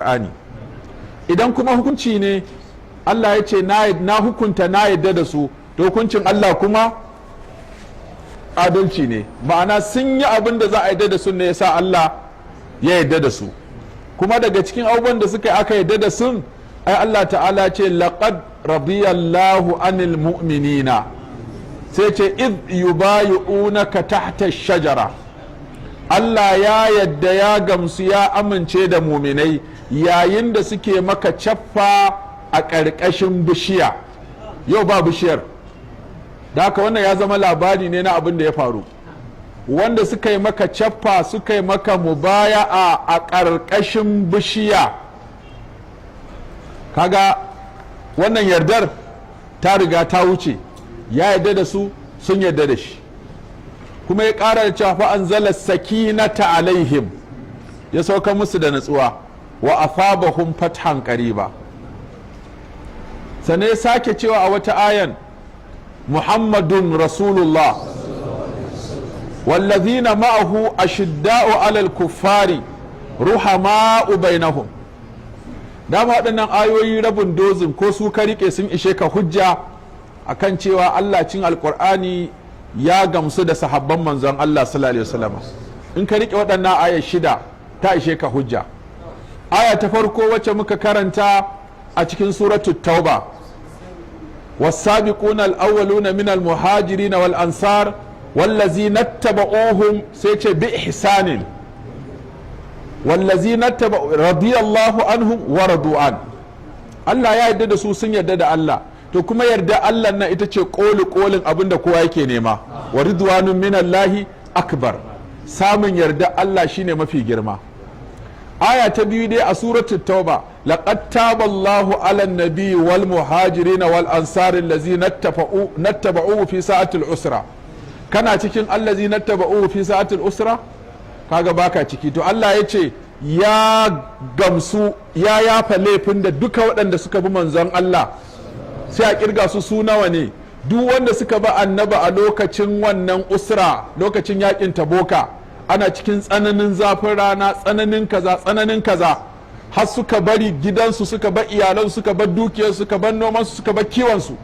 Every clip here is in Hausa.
Alƙur'ani. Idan kuma hukunci ne, Allah ya ce na hukunta, na yadda da su, to hukuncin Allah kuma adalci ne. Ma'ana, sun yi abin da za a yadda da su ne yasa Allah ya yadda da su. Kuma daga cikin abubuwan da suka yi aka yadda da sun, ai Allah Ta'ala ce: لقد رضي الله عن المؤمنين, sai ce إذ يبايعونك تحت الشجرة. Allah ya yadda, ya gamsu, ya amince da muminai yayin da suke maka caffa a ƙarƙashin bishiya. Yau ba bishiyar da haka, wannan ya zama labari ne na abin da ya faru. Wanda suka yi maka caffa, suka yi maka mubaya'a a ƙarƙashin bishiya, kaga wannan yardar ta riga ta wuce. Ya yarda da su, sun yarda da shi. Kuma ya ƙara da cewa فأنزل السكينة عليهم, ya sauka musu da natsuwa, وأثابهم فتحا قريبا. Sannan ya sake cewa a wata ayan: محمد رسول الله والذين معه أشداء على الكفار رحماء بينهم. Dama waɗannan ayoyi rabin dozin ko su ka rike, sun ishe ka hujja akan cewa Allah cikin Alkur'ani ya gamsu da sahabban manzon Allah صلى الله عليه وسلم. In ka rike waɗannan aya shida, ta ishe ka hujja. Aya ta farko wacce muka karanta a cikin Suratul Tauba: والسابقون الأولون من المهاجرين والأنصار والذين اتبعوهم, sai ce بإحسان, والذين اتبعوا رضي الله عنهم ورضوا عنه. Allah ya yarda da su, sun yarda da Allah. To kuma yarda Allah nan ita ce koli kolin abin da kowa yake nema. ورضوان من الله أكبر. Samun yarda Allah shine mafi girma. Aya ta biyu dai a Suratul Tauba: لقد تاب الله على النبي والمهاجرين والأنصار الذين اتبعوه في ساعة العسرة. Kana cikin الذين اتبعوه في ساعة العسرة? Kaga baka ciki. To Allah ya ce ya gamsu, ya yafa laifin da duka waɗanda suka bi manzon Allah. Sai a kirga su, su nawa ne? Duk wanda suka bi Annabi a lokacin wannan usra, lokacin yakin Taboka, ana cikin tsananin zafin rana, tsananin kaza, tsananin kaza, har suka bari gidansu, suka bar iyalansu, suka bar dukiyarsu, suka bar nomansu, suka bar kiwonsu,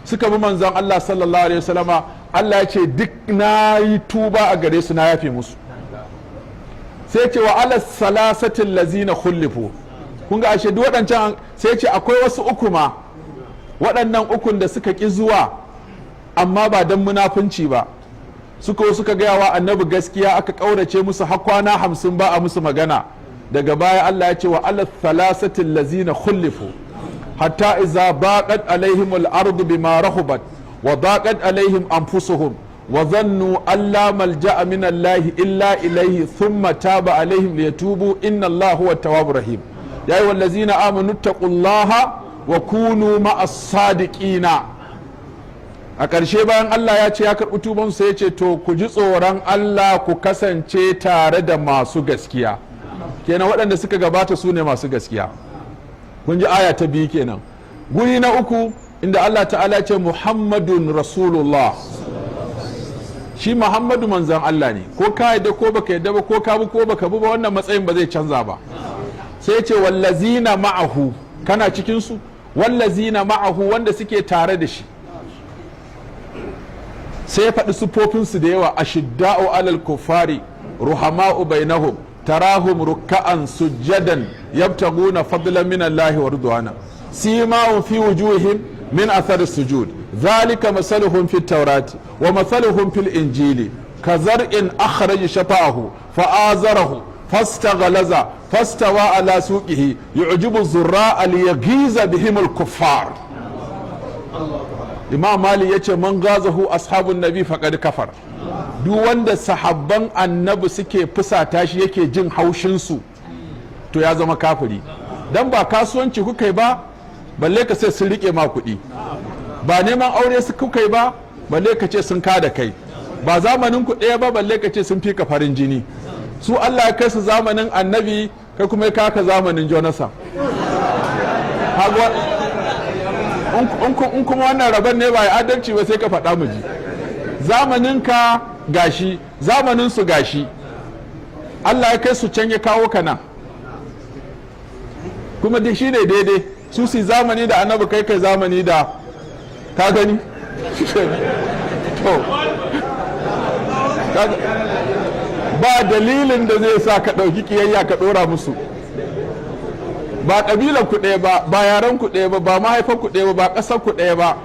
suka bi manzon Allah صلى الله عليه وسلم. Allah ya ce duk na yi tuba a gare su, na yafe musu. Sai ce وعلى الثلاثة الذين خلفوا. Kun ga ashe duk waɗancan, sai ce akwai wasu uku ma, waɗannan ukun da suka ƙi zuwa, amma ba don munafunci ba, suka gaya wa Annabi gaskiya, aka ƙaurace musu har kwana 50 ba a musu magana. Daga baya Allah ya ce وعلى الثلاثة الذين خلفوا حتى إذا ضاقت عليهم الأرض بما رحبت وضاقت عليهم أنفسهم وظنوا أن لا ملجأ من الله إلا إليه ثم تاب عليهم ليتوبوا إن الله هو التواب الرحيم. يا أيها الذين آمنوا اتقوا الله وكونوا مع الصادقين. A ƙarshe, bayan Allah ya ce ya karɓi tuban, sai ya ce to ku ji tsoron Allah, ku kasance tare da masu gaskiya. Kenan waɗanda suka gabata su ne masu gaskiya. Kun ji aya ta biyu kenan. Guri na uku, inda Allah Ta'ala ce محمد رسول الله. Shi Muhammadu manzan Allah ne, ko ka yadda ko baka yadda ba, ko ka bi ko baka bi ba, wannan matsayin ba zai canza ba. Sai ce والذين معه. Kana cikin su? والذين معه, wanda suke tare da shi. Sai ya faɗi siffofinsu da yawa: أشداء على الكفار رحماء بينهم تراهم ركعا سجدا يبتغون فضلا من الله ورضوانا سيماهم في وجوههم من أثر السجود ذلك مثلهم في التوراة ومثلهم في الإنجيل كزرع أخرج شطأه فآزره فاستغلظ فاستوى على سوقه يعجب الزراع ليغيظ بهم الكفار. Imam Mali ya ce: من غاظه أصحاب النبي فقد كفر. Duk wanda sahabban Annabi suke fusata shi, yake jin haushinsu, to ya zama kafiri. Dan ba kasuwanci kuka yi ba, balle ka sai sun rike ma kuɗi. Ba neman aure su kuka yi ba, balle ka ce sun kada kai. Ba zamanin ku ɗaya ba, balle ka ce sun fi ka farin jini. Su Allah ya kai su zamanin Annabi, kai kuma ya kaka zamanin Jonathan. In kuma wannan rabon ne ba ya adalci ba, sai ka faɗa mu ji. Zamanin ka gashi, zamanin su gashi, Allah ya kai su can, ya kawo ka nan. Kuma dai shine daidai, su su zamani da Annabi, kai kai zamani da ka gani. To ba dalilin da zai sa ka ɗauki ƙiyayya ka ɗora musu. Ba ƙabilar ku ɗaya ba, ba yaren ku ɗaya ba, ba mahaifar ku ɗaya ba, ba ƙasar ku ɗaya ba.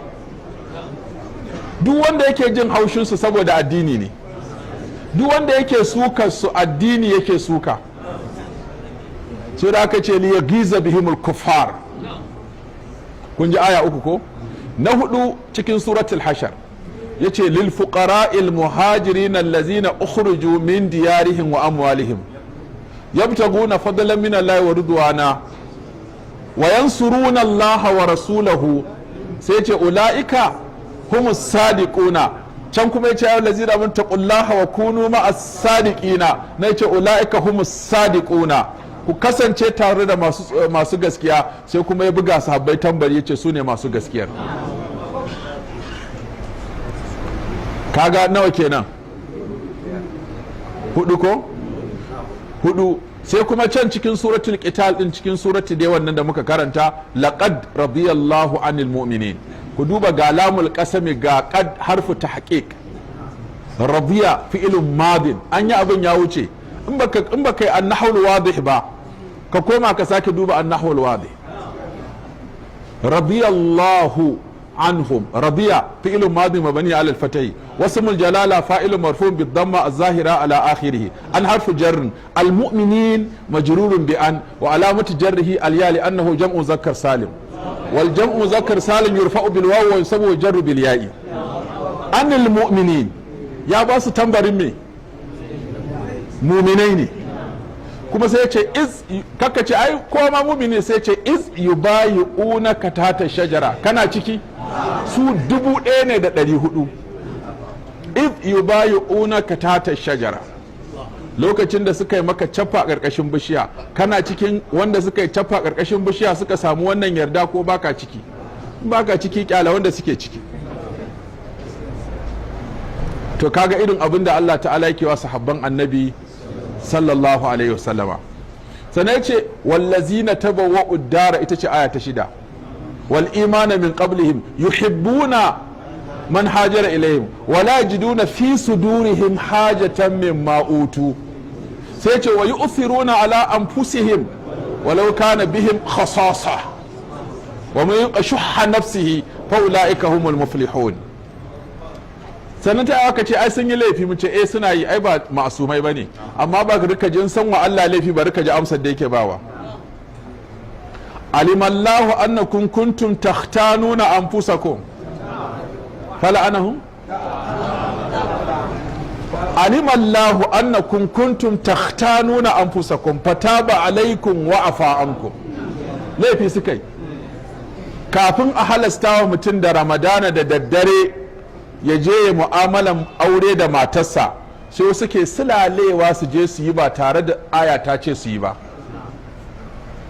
Duk wanda yake jin haushinsu saboda addini ne. Duk wanda yake suka su, addini yake suka. So da aka ce ليغيظ بهم الكفار. Kun ji aya uku ko? Na hudu, cikin suratul Hashar, yace للفقراء المهاجرين الذين أخرجوا من ديارهم وأموالهم يبتغون فضلا من الله ورضوانا وينصرون الله ورسوله. Sai ce أولئك هم الصادقون. Can kuma yace يا أيها الذين آمنوا اتقوا الله وكونوا مع الصادقين. Na yace أولئك هم الصادقون, ku kasance tare da masu gaskiya. Sai kuma ya buga sahabbai tambari, yace su ne masu gaskiyar. Kaga nawa kenan? Hudu ko? Hudu. Sai kuma can cikin suratul Qital din, cikin suratul dai wannan da muka karanta, لقد رضي الله عن المؤمنين. Ku duba, ga لام القسم, ga قد حرف تحقيق, رضي فعل ماض, an yi abin ya wuce. In baka yi النحو الواضح ba, ka koma ka sake duba النحو الواضح. رضي الله عنهم, رضي فعل ماضي مبني على الفتح, واسم الجلالة فاعل مرفوع بالضمة الظاهرة على آخره, عن حرف جر, المؤمنين مجرور بعن وعلامة جره الياء لأنه جمع مذكر سالم, والجمع مذكر سالم يرفع بالواو وينصب ويجر بالياء. عن المؤمنين, ya ba su tambarin me? Muminai ne. Kuma sai ce إذ, kaka ce ai ko ma mumini, sai ce إذ يبايعونك تحت الشجرة. Kana ciki, su 1400. إذ يبايعونك تحت الشجرة, lokacin da suka yi maka cappa a ƙarƙashin bishiya. Kana cikin wanda suka yi cappa a ƙarƙashin bishiya suka samu wannan yarda, ko baka ciki? Baka ciki, kyala wanda suke ciki. To kaga irin abin da Allah Ta'ala yake wa sahabban Annabi صلى الله عليه وسلم. Sannan yace والذين تبوءوا الدار, ita ce aya ta shida, والإيمان من قبلهم يحبون من هاجر إليهم ولا يجدون في صدورهم حاجة مما أوتوا. Sai ce ويؤثرون على أنفسهم ولو كان بهم خصاصة ومن يوق شح نفسه فأولئك هم المفلحون. Sannan ta aka ce ai sun yi laifi, mu ce eh, suna yi, ai ba ma'asumai bane. Amma ba ka rika jin san wa Allah laifi ba, rika ji amsar da yake bawa. علم الله أنكم كنتم تختانون أنفسكم فلعنهم. علم الله أنكم كنتم تختانون أنفسكم فتاب عليكم وعفا عنكم. Laifi suka yi. Kafin a halasta wa mutum da Ramadana da daddare ya je ya mu'amalan aure da matarsa, sai wasu ke silalewa su je su yi ba tare da aya ta ce su yi ba,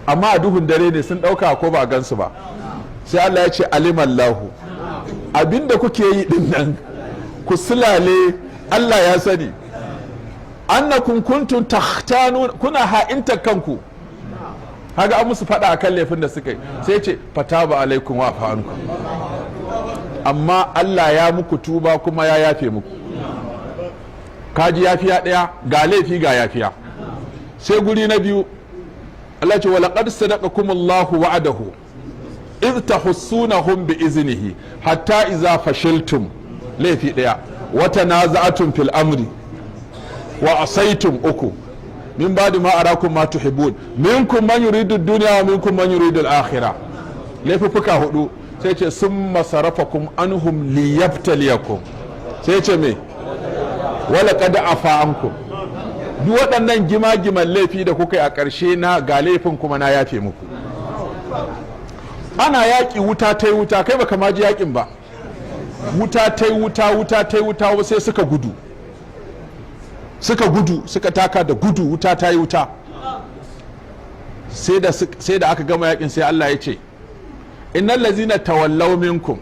amma a duhun dare ne, sun ɗauka ko ba gansu ba. Sai Allah ya ce علم الله, abinda kuke yi din nan ku silale, Allah ya sani. أنكم كنتم تختانون, kuna ha'inta kanku. Haga an musu faɗa akan laifin da suka yi, sai ce فتاب عليكم وعفا عنكم. Amma Allah ya muku tuba kuma ya yafe muku. Kaji yafiya ɗaya, ga laifi ga yafiya. Sai guri na biyu, Allah ce ولقد صدقكم الله وعده إذ تحسونهم بإذنه حتى إذا فشلتم, laifi ɗaya, وتنازعتم في الأمر وعصيتم, uku, من بعد ما أراكم ما تحبون منكم من يريد الدنيا ومنكم من يريد الآخرة, laifuffuka hudu. Sai ce ثم صرفكم عنهم ليبتليكم. Sai ce me? ولقد عفا عنكم. Duk waɗannan gima-giman laifi da kuka yi, a ƙarshe na ga laifin kuma na yafe muku. Ana yaƙi, wuta ta yi wuta, kai baka ma ji yaƙin ba. Wuta ta yi wuta, wuta ta yi wuta, sai suka gudu, suka gudu, suka taka da gudu, wuta ta yi wuta. Sai da aka gama yaƙin, sai Allah ya ce إن الذين تولوا منكم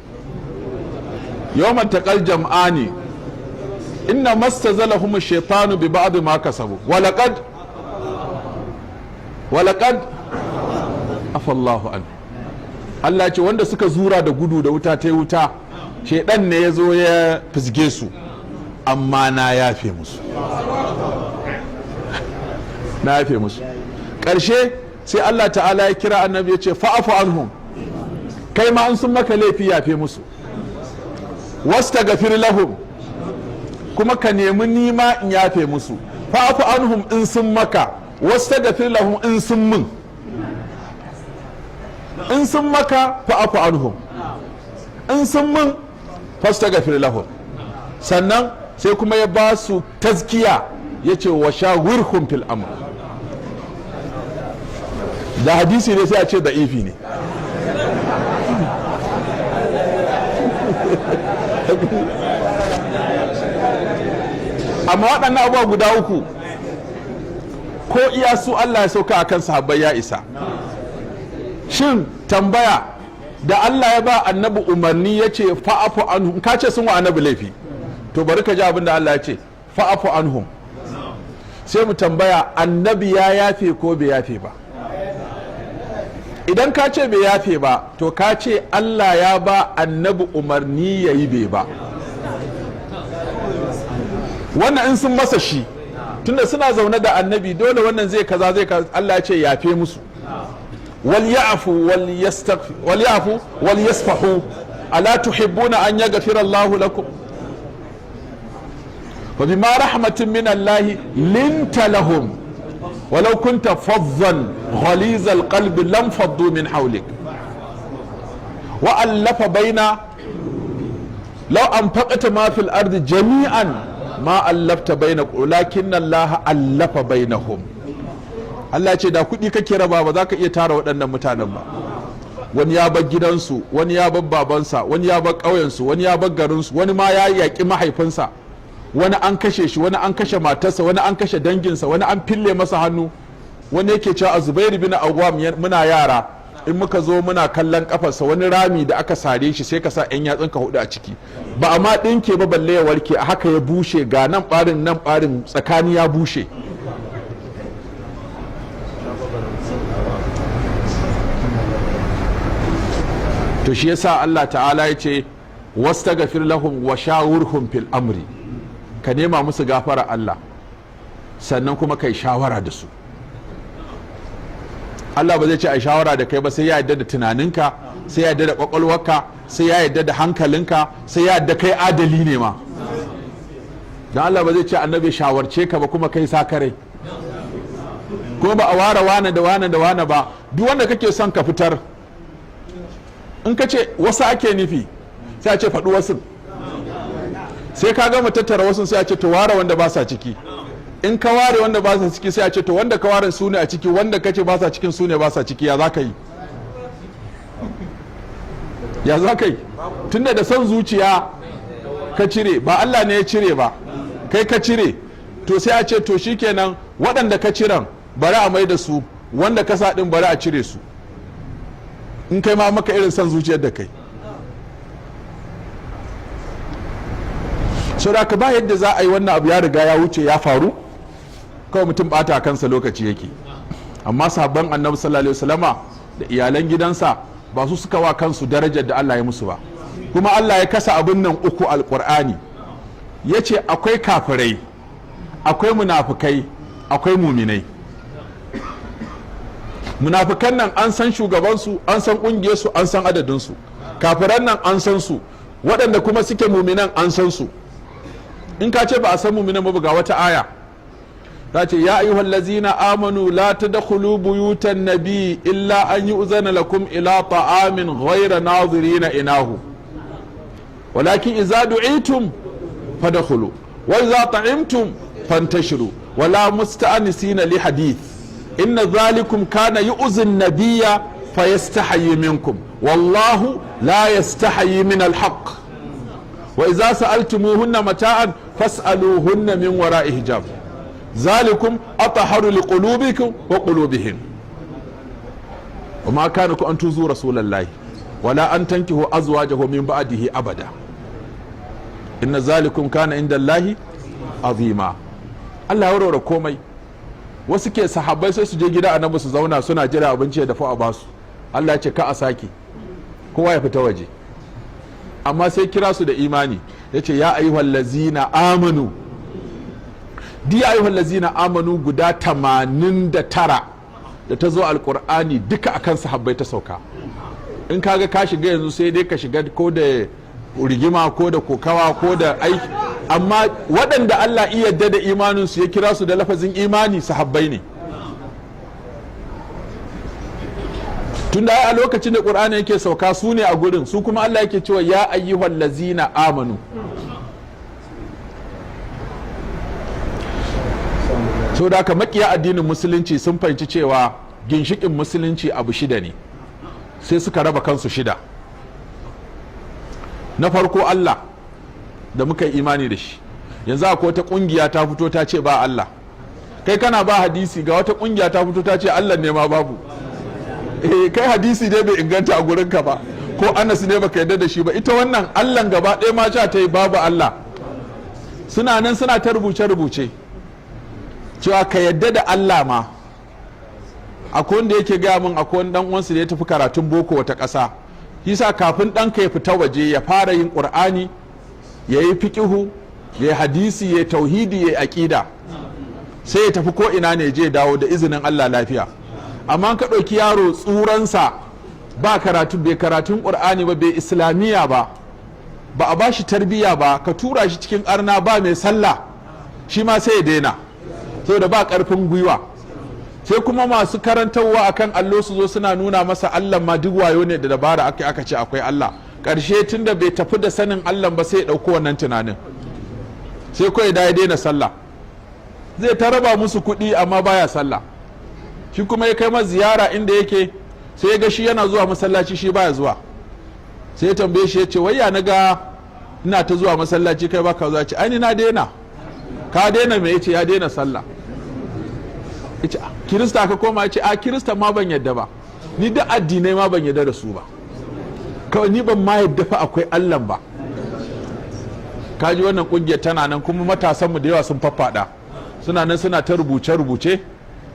يوم التقى الجمعان إنما استزلهم الشيطان ببعض ما كسبوا ولقد عفا. Afallahu an. Allah ce wanda suka zura da gudu da wuta ta wuta, shedan ne ya zo ya fisge su, amma na yafe musu, na yafe musu. Ƙarshe sai Allah Ta'ala ya kira Annabi ya ce, "Fa'fu anhum." Kai ma an sun maka laifi, yafe musu. Wastaghfir lahum, kuma ka nemi nima in yafe musu. Fa'fu anhum in sun maka, wastaghfir lahum in sun mun. In sun maka, fa'fu anhum, in sun mun, fastaghfir lahum. Sannan sai kuma ya ba su tazkiya, ya ce, "Wa shawirhum fil amr." Da hadisi ne sai a ce da'ifi ne. Amma waɗannan abubuwa guda uku, ko iya su Allah ya sauka a kan sahabbai, ya isa. Shin tambaya, da Allah ya ba Annabi umarni ya ce, "Fa'fu anhum," ka ce sun wa Annabi laifi, to bari ka ji abin da Allah ya ce, "Fa'fu anhum." Sai mu tambaya, Annabi ya yafe ko bai yafe ba? Idan ka ce bai yafe ba, to ka ce Allah ya ba Annabi umarni ya yi, bai ba. Wannan in sun masa shi, tunda suna zaune da Annabi, dole wannan zai kaza, zai kaza. Allah ya ce yafe musu. Wal ya'fu wal yastaghfir, wal ya'fu wal yasfahu, ala tuhibbuna an yaghfira Allahu lakum? Wa bima rahmatin min Allah linta lahum, ولو كنت فظا غليظ القلب لانفضوا من حولك. وألف بين، لو أنفقت ما في الأرض جميعا ما ألفت بين ولكن الله ألف بينهم. Allah ce da kuɗi kake raba, ba za ka iya tara waɗannan mutanen ba. Wani ya bar gidansu, wani ya bar babansa, wani ya bar ƙauyensu, wani ya bar garinsu, wani ma ya yaƙi mahaifinsa, wani an kashe shi, wani an kashe matarsa, wani an kashe danginsa, wani an fille masa hannu. Wani yake cewa a Zubairu bin Awwam, muna yara, in muka zo muna kallon kafarsa, wani rami da aka sare shi, sai ka sa yan yatsunka hudu a ciki, ba a ma ɗinke ba balle ya warke, a haka ya bushe, ga nan ɓarin, nan ɓarin, tsakani ya bushe. To shi yasa Allah Ta'ala ya ce, "Wastaghfir lahum wa shawurhum fil amri." Ka nema musu gafara Allah, sannan kuma kai shawara da su. Allah ba zai ce a shawara da kai ba sai ya yarda da tunaninka, sai ya yarda da kwakwalwarka, sai ya yarda da hankalinka, sai ya yarda kai adali ne ma. Don Allah ba zai ce Annabi shawarce ka ba kuma kai sakarai. Kuma ba a ware wane da wane da wane ba. Duk wanda kake son ka fitar, in ka ce wasu ake nufi, sai a ce faɗi wasu. Sai ka gama tattara wasu, sai a ce to ware wanda ba sa ciki. In ka ware wanda ba sa ciki, sai a ce to wanda ka ware su ne a ciki, wanda ka ce ba sa cikin su ne ba sa ciki. Ya za ka yi? Ya za ka yi? Tunda da son zuciya ka cire, ba Allah ne ya cire ba, kai ka cire. To sai a ce to shikenan, waɗanda ka ciren bari a mai da su, wanda ka sa ɗin bari a cire su, in kai ma maka irin son zuciyar da kai. So da ka ba yadda za a yi, wannan abu ya riga ya wuce, ya faru, kawai mutum bata kansa lokaci yake. Amma sabon Annabi sallallahu alaihi wasallama da iyalan gidansa ba su suka wa kansu darajar da Allah ya musu ba. Kuma Allah ya kasa abin nan uku, Alkur'ani ya ce akwai kafirai, akwai munafukai, akwai muminai. Munafukan nan an san shugabansu, an san ƙungiyarsu, an san adadinsu. Kafiran nan an san su. Waɗanda kuma suke muminan an san su. In ka ce ba a san muminan ba, ga wata aya ta ce, "Ya ayyuhal lazina amanu, la tadkhulu buyutan nabi illa an yu'zana lakum ila ta'amin ghayra nazirina inahu, walakin idza du'itum fadkhulu, wa idza ta'imtum fantashiru, wala musta'anisina li hadith, inna dhalikum kana yu'zi an-nabiyya fayastahyi minkum, wallahu la yastahyi min al-haqq, wa idza sa'altumuhunna mata'an fas'aluhunna min wara'i hijab, zalikum athaharu liqulubikum wa qulubihim. Wa ma kana ku an tuzu rasulallahi wala an tankihu azwajahu min ba'dihi abada, inna zalikum kana inda Allahi azima." Allah ya warware komai. Wasu ke sahabbai sai su je gida Annabi su zauna suna jira abinci ya dafu a basu. Allah ce ka a sake, kowa ya fita waje. Amma sai kira su da imani, ya ce ya ayyuhal lazina amanu. Di ayyuhal lazina amanu guda 89 da ta zo Alkur'ani, duka akan sahabbai ta sauka. In kaga ka shiga yanzu, sai dai ka shiga ko da rigima ko da kokawa ko da aiki. Amma waɗanda Allah iya yarda da imaninsu ya kira su da lafazin imani, sahabbai ne. Tunda ai a lokacin da Ƙur'ani yake sauka, su ne a gurin su, kuma Allah yake cewa ya ayyuhal lazina amanu. So da haka makiya addinin Musulunci sun fahimci cewa ginshikin Musulunci abu shida ne, sai suka raba kansu shida. Na farko, Allah da muka yi imani da shi. Yanzu akwai wata kungiya ta fito ta ce ba Allah. Kai kana ba hadisi, ga wata kungiya ta fito ta ce Allah ne ma babu. Eh, kai hadisi dai bai inganta a gurinka ba, ko Anas ne baka yarda da shi ba. Ita wannan Allah gaba ɗaya ma ta yi babu Allah. Suna nan suna ta rubuce-rubuce cewa ka yadda da Allah ma. Akwai wanda yake gaya min, akwai wani dan uwansu da ya tafi karatun boko wata ƙasa. Yasa kafin ɗanka ya fita waje, ya fara yin Ƙur'ani, ya yi fiƙihu, ya yi hadisi, ya yi tauhidi, ya yi aƙida, sai ya tafi ko ina ne je dawo da izinin Allah lafiya. Amma ka ɗauki yaro tsuransa ba karatu, bai karatun Ƙur'ani ba, bai Islamiyya ba, ba a bashi tarbiyya ba, ka tura shi cikin arna ba mai sallah, shi ma sai ya daina saboda ba ƙarfin gwiwa. Sai kuma masu karantarwa akan allo su zo suna nuna masa Allah ma duk wayo ne da dabara aka ce akwai Allah. Ƙarshe, tunda bai tafi da sanin Allah ba, sai ya ɗauko wannan tunanin, sai kawai da ya daina sallah. Zai ta raba musu kuɗi amma baya sallah. Shi kuma ya kai ma ziyara inda yake, sai ya ga shi yana zuwa masallaci, shi baya zuwa. Sai ya tambaye shi, ya ce, "Wayya na ga ina ta zuwa masallaci, kai baka zuwa?" Ce, "Ai na daina." "Ka daina me?" Yace ya daina sallah. Yace, "Kirista ka koma?" Yace, "A, Kirista ma ban yadda ba, ni duk addinai ma ban yadda da su ba, kawai ni ban ma yadda fa akwai Allah ba." Kaji wannan kungiyar tana nan, kuma matasanmu da yawa sun faffada, suna nan suna ta rubuce-rubuce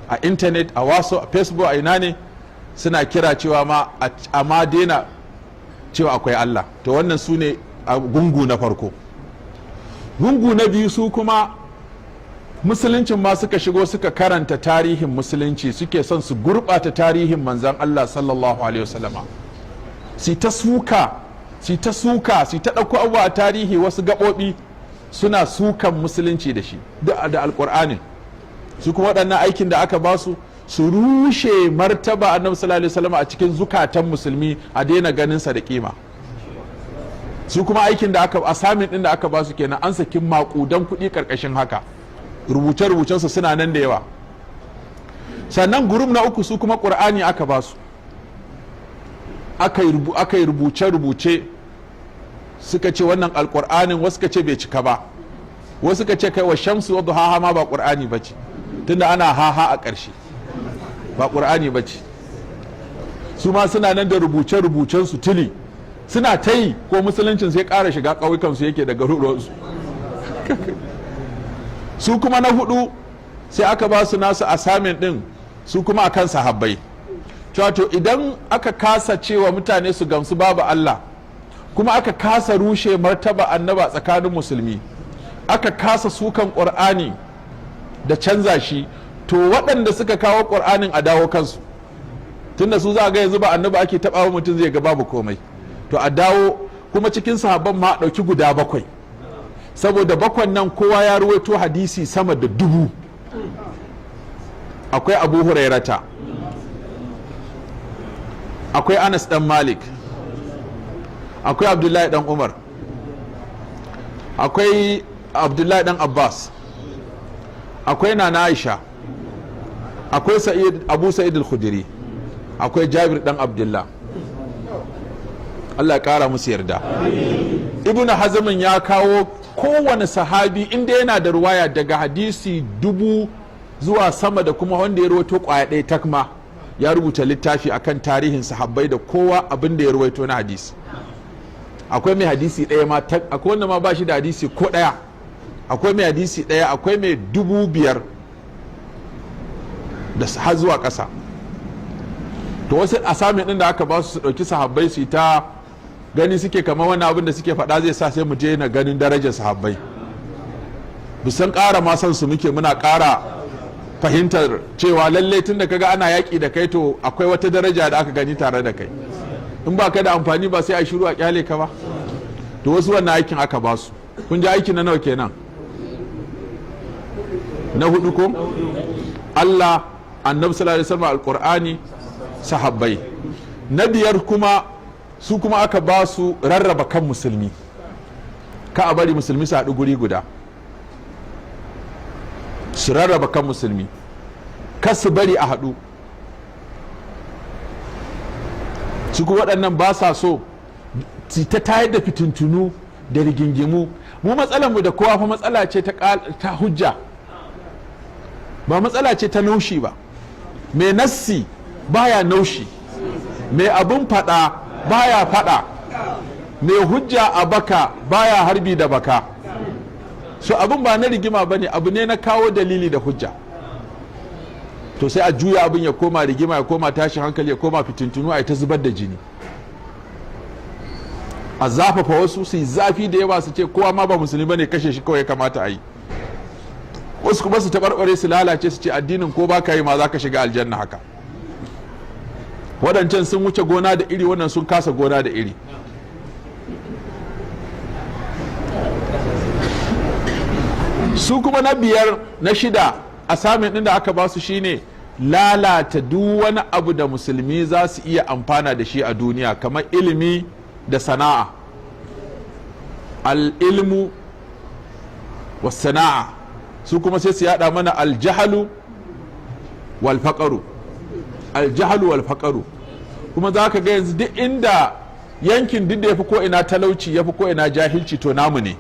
a intanet, a wasu a Facebook, a ina ne, suna kira cewa ma a ma daina cewa akwai Allah. To wannan su ne a gungu na farko. Gungu na biyu, su kuma Musuluncin ma suka shigo, suka karanta tarihin Musulunci, suke son su gurɓata tarihin Manzan Allah sallallahu alaihi wasallama, su ta suka, su ta suka, su ta ɗauko abubuwa a tarihi, wasu gaɓoɓi, suna sukan Musulunci da shi da Alƙur'anin. Su kuma waɗannan aikin da aka basu, su rushe martaba Annabi sallallahu alaihi wasallam a cikin zukatan musulmi, a daina ganin sa da kima. Su kuma aikin da aka assignment din da aka basu kenan. An saki makudan kuɗi karkashin haka, rubuce-rubucen su suna nan da yawa. Sannan group na uku, su kuma Qur'ani aka basu, aka yi rubuce-rubuce, suka ce wannan Alƙur'anin, wasu ka ce bai cika ba, wasu ka ce kai, wa shamsu wa duhaha ma ba Qur'ani bace, tunda ana haha a ƙarshe, ba Qur'ani bace. Su ma suna nan da rubuce-rubucen su tuli, suna ta yi, ko Musuluncin sai ƙara shiga ƙauyukansu yake da garuruwansu. Su kuma na hudu, sai aka ba su nasu assignment din, su kuma akan sahabbai, cewa to idan aka kasa cewa mutane su gamsu babu Allah, kuma aka kasa rushe martaba Annaba tsakanin musulmi, aka kasa sukan Ƙur'ani da canza shi, to waɗanda suka kawo Ƙur'anin a dawo kansu, tunda su za a ga yanzu ba Annabi ake taɓa, mutum zai ga babu komai. To a dawo kuma cikin sahabban ma, ɗauki guda bakwai, saboda bakwan nan kowa ya ruwaito hadisi sama da 1000. Akwai Abu Hurairata, akwai Anas dan Malik, akwai Abdullahi dan Umar, akwai Abdullahi dan Abbas, akwai Nana Aisha, akwai Sa'id, Abu Sa'id al-Khudri, akwai Jabir dan Abdullah. Allah ya kara musu yarda. Ibnu Hazmin ya kawo kowane sahabi inda yana da ruwaya daga hadisi 1000 zuwa sama, da kuma wanda ya ruwaito kwaya ɗaya takma. Ya rubuta littafi akan tarihin sahabbai da kowa abin da ya ruwaito na hadisi. Akwai mai hadisi ɗaya ma, akwai wanda ma ba shi da hadisi ko ɗaya, akwai mai hadisi ɗaya, akwai mai 5000 da har zuwa ƙasa. To wasu assignment din da aka ba su, su ɗauki sahabbai su ta gani suke kamar wani abin da suke faɗa zai sa sai mu je na ganin darajar sahabbai. Bisan ƙara ma san su muke, muna ƙara fahimtar cewa lallai tun da kaga ana yaƙi da kai, to akwai wata daraja da aka gani tare da kai. In ba ka da amfani ba, sai a shiru a kyale ka ba. To wasu wannan aikin aka ba su. Kun ji aiki na nawa kenan? Na hudu ko? Allah, Annabi sallallahu alaihi wasallam, Alqur'ani, sahabbai. Na biyar kuma, su kuma aka ba su rarraba kan musulmi, ka a bari musulmi su haɗu guri guda. Su rarraba kan musulmi, ka su bari a haɗu. Su kuma waɗannan ba sa so ta tayar da fitintunu da rigingimu. Mu matsalar mu da kowa fa matsala ce ta hujja, ba matsala ce ta naushi ba. Mai nassi baya naushi, mai abun fada baya fada, mai hujja a baka baya harbi da baka. So abun ba na rigima ba ne, abu ne na kawo dalili da hujja. To sai a juya abin ya koma rigima, ya koma tashin hankali, ya koma fitintunu, a ta zubar da jini, a zafafa wasu su yi zafi da yawa, su ce kowa ma ba musulmi bane, kashe shi kawai ya kamata a yi. Wasu kuma su taɓarɓare, su lalace, su ce addinin ko ba ka yi ma za ka shiga aljanna. Haka waɗancan sun wuce gona da iri, wannan sun kasa gona da iri. Su kuma na biyar, na shida, assignment ɗin da aka ba su shine lalata duk wani abu da musulmi za su iya amfana da shi a duniya, kamar ilimi da sana'a. Al'ilmu wa sana'a. Su kuma sai su yada mana aljahalu wal faqaru, aljahalu wal faqaru. Kuma za ka ga yanzu duk inda yankin duk da ya fi ko ina talauci, ya fi ko ina jahilci, to namu ne.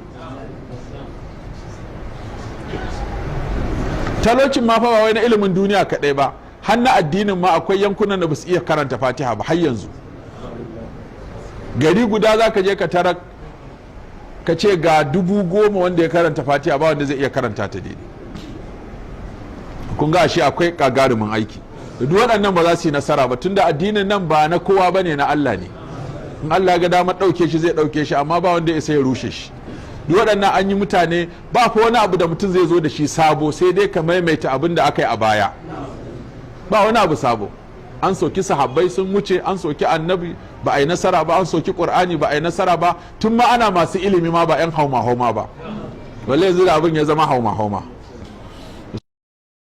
Talaucin ma fa ba wai na ilimin duniya kaɗai ba, har na addinin ma. Akwai yankunan da ba su iya karanta Fatiha ba har yanzu. Gari guda za ka je ka tara, ka ce ga 10,000 wanda ya karanta Fatiha, ba wanda zai iya karanta ta daidai. Kun ga shi akwai gagarumin aiki. Duk waɗannan ba za su yi nasara ba, tunda addinin nan ba na kowa bane, na Allah ne. In Allah ga damar ɗauke shi, zai ɗauke shi, amma ba wanda ya isa ya rushe shi. Duk waɗannan an yi mutane, ba fa wani abu da mutum zai zo da shi sabo, sai dai ka maimaita abin da aka yi a baya. Ba wani abu sabo. An soki sahabbai, sun wuce. An soki Annabi, ba a yi nasara ba. An soki Qur'ani, ba a yi nasara ba. Tun ma ana masu ilimi ma, ba 'yan hauma hauma ba, balle yanzu da abin ya zama hauma hauma.